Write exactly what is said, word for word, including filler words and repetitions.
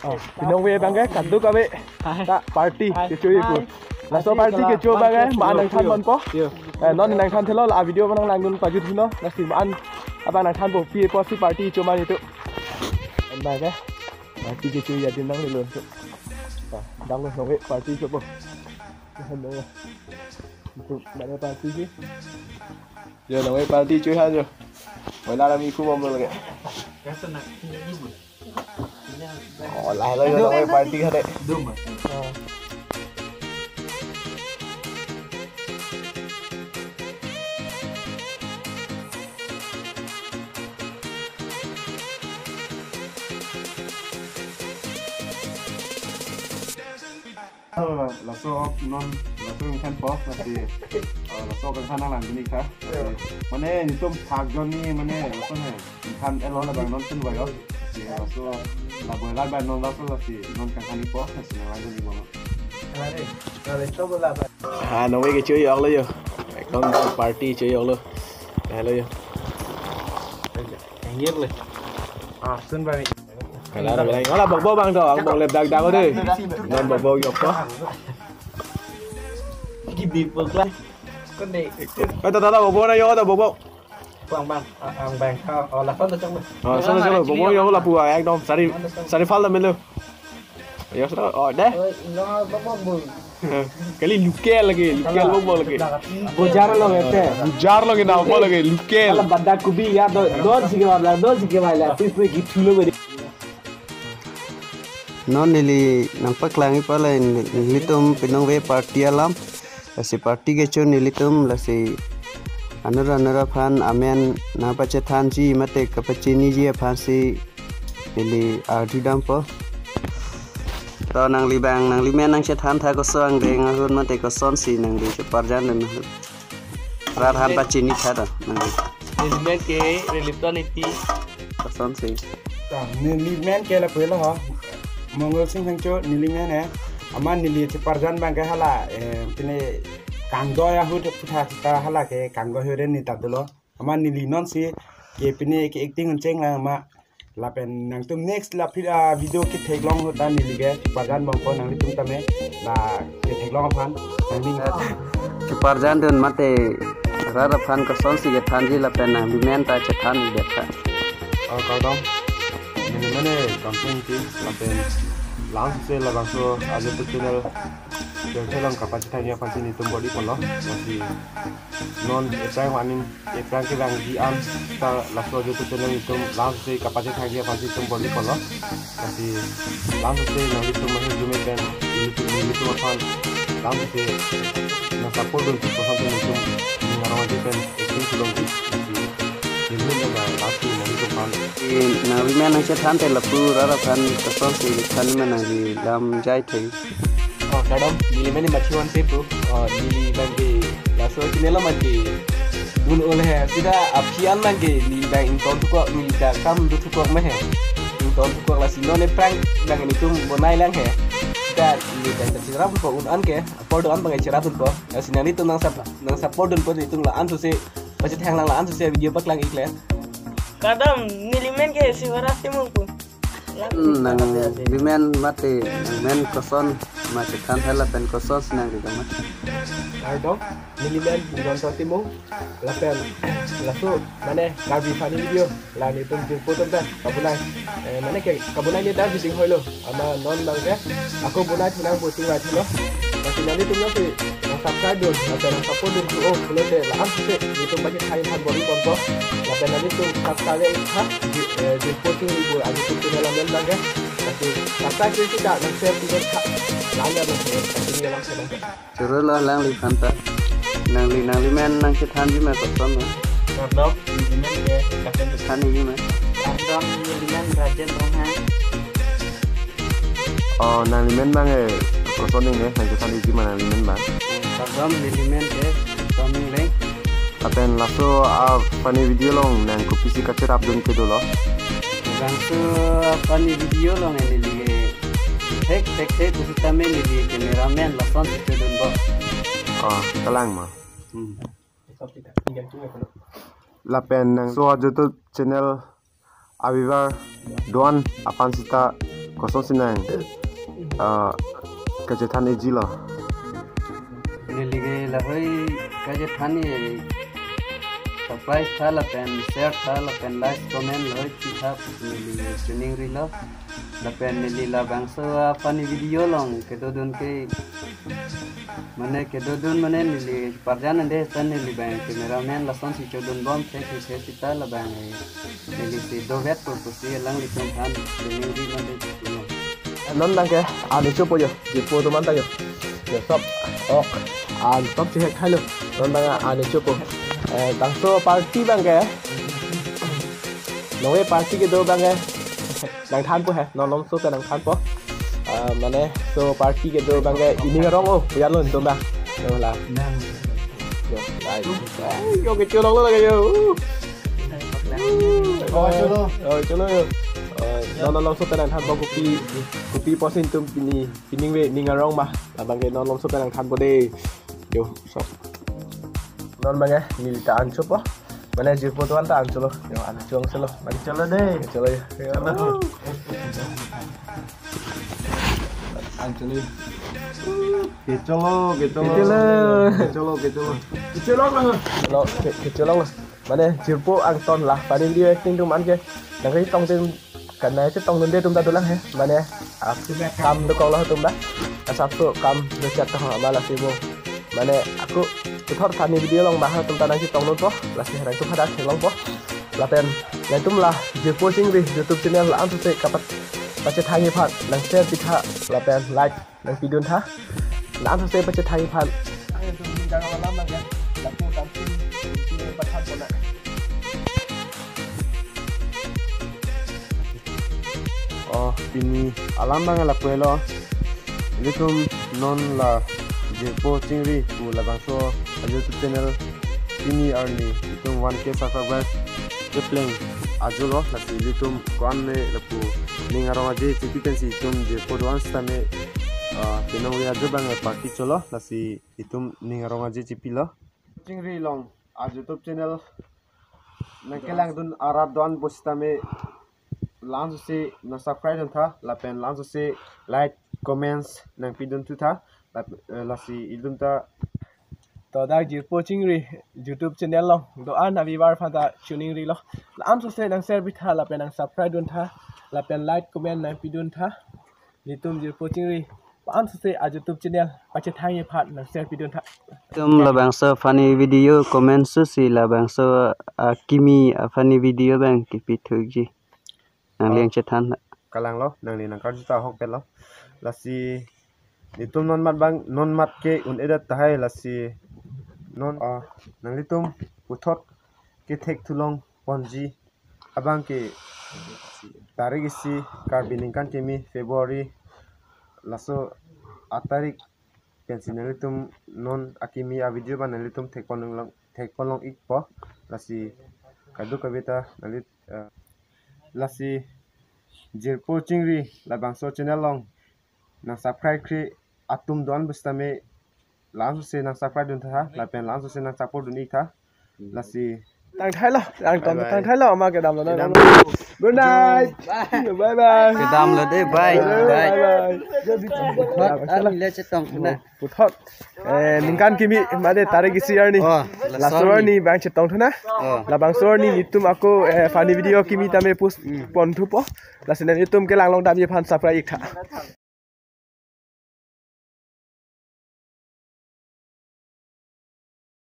Oh, pinong ave abang ke kaduk ave. Ta party kecho-i pu. Laso party kecho abang ke ma nangthan ponpo. Eh, non nangthan thelo la video ma nanglangdun pajut hino. Lasi ma abang nangthanpo pi apotsi party kecho ma itum. Abang ke party kecho-i adim nanglelo. Ta, dang lo nong ave party kechopo. Itum ma party ke. Yo, nong ave party kecho-i ha yo. Wala la mi ku bom lagi. Oh, lahelo yo, nong ave party hade. Laso non, laso nangthanpo, lasi, eh, laso nangthan nanglang gini kha. Lasi, mane, itum thak jonni, mane, laso ne, nangthan elo labang non sun vayo. Lasi, laso, la boy la ba non laso, lasi, non nangthan-ipo, lasi, nanglang gini bono. Ah, nong ave kecho-i ok lo yo. Ekdom party kecho-i ok lo. Lahelo yo. Yang ye le. Ah, sun ba mi. Hala ra belai. Hala bokbok abang to, ang bok lep dak dak ode. Non bokbok yok to. Gibi pokla. Kone. Eh, ta ta ta bokbok na yo ta bokbok. Bang bang, ah, ang bang. Ah, oh, lason to chang bang. Oh, lason to chang bokbok yok lapu ah, ekdom sari sari fal ta melo. Yok to, oh deh. Oi, no bokbok bu. Kali local lagi, local bokbok lagi. Bojar lo ngete. Bojar lo ngena apa lagi, local. Kalau banda kubi ya do do sige wala, do sige wala. Pui pui gitu lo beri. Non neli nangpaklang-ipo la nelitum pinong ave party alam. Lasi party kecho nelitum lasi anura anura aphan amen nangpachethanji mate kapachiniji aphansi neli arju dampo. To nangli bang, nangli men nangchethan tha koson angdeng ahut mate kosonsi nangli cheparjan dun ahut. Rat aphan pachini tha to nangli. Neli men ke Relipton Iti. Kosonsi. Ta, neli men ke lapu lo ho. Mongol Sing Hangcho neli men eh. Amat neli cheparjan abang ke hala, eh, pine kangdoi ahut aphuthak ta hala ke kangdoi ahut ni ta dolo. Amat neli nonsi ke pine ke acting un cheng lang amat. Lapen nangtum next la phi-, ah, video ketheklong ahut ta neli ke cheparjan bompo nanglitum tame la ketheklong aphan nangning. Cheparjan dun mate rat aphan kosonsi kethanji lapen nangli men ta chethan det ta. Oh, kardom. Neli men eh Kamsing Iti lapen langse labangso a YouTube channel. Channel along kapachethangji aphansi nelitum bor-iponlo. Lasi non ephrang aning ephrang kevangji an ta laso YouTube channel nelitum langse kapachethangji aphansi nelitum bor-iponlo. Lasi langse nanglitum mahir jume pen YouTube nelitum aphan langse nangsupport dunji aphan nelitum ning arong aje pen acting kelongji. Lasi nelitum nang lasi nanglitum aphan. Eh, nangli men nangchethan te lapu rat aphan kosonsi than men nangli lam jai the. Oh, kardom, neli men Machiwan Sepu. Oh, neli abang ke laso channel abang ke dun ole he. Sita aphi an abang ke neli abang ingtong thukok, neli ta kam do thukok me he. Ingtong thukok lasi non ephrang abang nelitum bonai lang he. Sita neli abang ta cherap ko un an ke, apor do an abang cherap ko. Lasi nanglitum nang sap-, nangsupport dunpo nelitum la-an sose pachethang lang la-an sose video paklang-ik le. Kardom, neli men ke Sivaras Timung pu. Hmm, nangli men mate, nang men koson, mate than hela pen kosonsi nangli kama. Kardom, neli men Jonto Timung, lapen laso, mane, Karbi funny video, la nelitum jirpo atum ta, kabonai, eh, mane ke, kabonai ni ta biding hoilo, amat non abang ke, ako bonai thu nang bosing rai thulo, lasi nanglitum nangsi, nang subscribe dun, lapen nang support dun thu, oh, pulote, la-an sose, nelitum bagi thai phan bor-iponpo, lapen nanglitum subscribe tha, ji-, eh, jirpo Tingri pu, a YouTube channel amen abang ke, lasi subscribe sita, nang share sita, la-an ya dun, eh, lasi ni alam se abang ke. Choro lo alangliphan ta. Nangli, nangli men nangchethanji ma koson ma? Kardom, neli men ke Kasen. Thanji ma? Kardom, neli men Rajen Ronghang. Oh, nangli men abang eh, koson ning eh, nangchethanji ma nangli men abang? Kardom, neli men ke Toming Leng. Lapen laso a-funny video along nang kopisi kacherap dun kedo lo? Laso a-funny video along eh neli ke thek thek thek pusitame neli cameraman lasonsi chodunpo. Oh, kalang ma. Hmm. Lapen nangso a-YouTube channel a-viewer do-an aphan sita kosonsi nang, ah, kachethan-iji lo? Neli ke lahai kachethan-i, surprise tha lapen share tha lapen like comment lahai pi tha, neli chiningri lo. Lapen neli labangso a-funny video along kedodun ke, mane kedodun mane neli parjan ande tan neli bang cameraman lasonsi chodun bom thek thek sita labang, eh, neli si dovetpo pusi alanglitum aphan chiningri mande puno. Non abangke ani chopo jo, jirpo atum anta jo. Jo, sop, ok, an sop chehek hai lo. Non abang ani chopo. Eh, bangso party abangke, nonke party kedo abangke nangthanpo he, non malomso ta nangthanpo. Ah, mane, so party kedo abangke ining arong o, yan lo nontum abang. Yo la. Yo, lai. Ai, yo kecholong lo lagi yo. Oh, cholo. Oh, cholo yo. Oh, non malomso ta nangthanpo, kopi, kopi pusi nelitum pini, pini ave ining arong ma. Labangke non malomso ta nangthanpo de. Yo, so. Non abangke neli ta an chopo. Mane jirpo atum anta an cholo. Yo, an chong cholo. Mane cholo de. Cholo yo. Yo. Cholo. An cholo. Kecholo, kecholo. Kecholo. Kecholo, kecholo. Kecholo lo. Lo, ke-, kecholo lo. Mane jirpo angton la. Funny video acting atum anke. Nangketong atum kanai chetong dunde atum ta dolang he. Mane, ah, kam dokok lo atum ta. Asapso kam dochat tong amat lasi mo. Mane ako puthot funny video along ma atum ta nangchetong dunpo. Lasi nangtum hadak theklongpo. Lapen nangtum la Jirpo Chingri YouTube channel la-an sose kapat pachethang-i aphan nang share pitha lapen like nangpidun tha. La-an sose pachethang-i aphan. Ayo, tum ningkan alam abang ya. Lapu kantin, kantin pathan pona. Oh, pini alam abang lapu helo. Ilitum non la Jirpo Chingri pu labangso a-YouTube channel pini arni itum one K subscribers kepleng ajo lo, lasi ilitum ko-an me lapu ning arong aje chipi pensi itum jirpo do-an sitame, ah, penang ave ajo abang party cholo, lasi itum ning arong aje chipilo. Chingri along a-YouTube channel nangkelangdun arat do-an pusitame la-an sose nang subscribe dun tha, lapen la-an sose like, comments nangpidun thu tha, lap-, eh, lasi ilitum ta. To dak Jirpo Chingri YouTube channel along do-an a-viewer aphan ta chiningri lo. La-an sose nang share pitha, lapen nang subscribe dun tha, lapen like, comment nangpidun tha. Nelitum Jirpo Chingri, la-an sose a-YouTube channel pachethang-i aphan nang share pidun tha. Itum labangso funny video comment susi labangso akimi a-funny video abang kipithukji. Nangli nangchethan tha. Kalang lo, nangli nangkarju ta ahokpet lo. Lasi nelitum non mat abang, non mat ke un-edet tahai lasi non, ah, nanglitum puthot kethek thulong ponji abang ke tarik isi Karbi ningkan kimi February, laso atarik pensi nanglitum non akimi a-video abang nanglitum thekpon long, thekpon long-ikpo. Lasi kadokave ta nangli, eh, lasi Jirpo Chingri labangso channel along nang subscribe kre atum do-an pusitame la-an sose nang subscribe dun tha, lapen la-an sose nang support dun-ik tha. Lasi tangthai lo, tang tong, bye bye. Tangthai lo, ama kedam lo na. Kedam. Good night. Bye. Bye bye. Kedam lo de, bye. Bye bye. Bye bye. Puthot, ah, neli chetong thuna. Puthot, eh, ningkan kimi mate tarik isi arni. Oh, laso arni abang chetong thuna. Oh. Labangso arni nelitum ako, eh, funny video kimi tame post, hmm, pon thupo. Lasi nanglitum kelang long damji aphan subscribe-ik tha.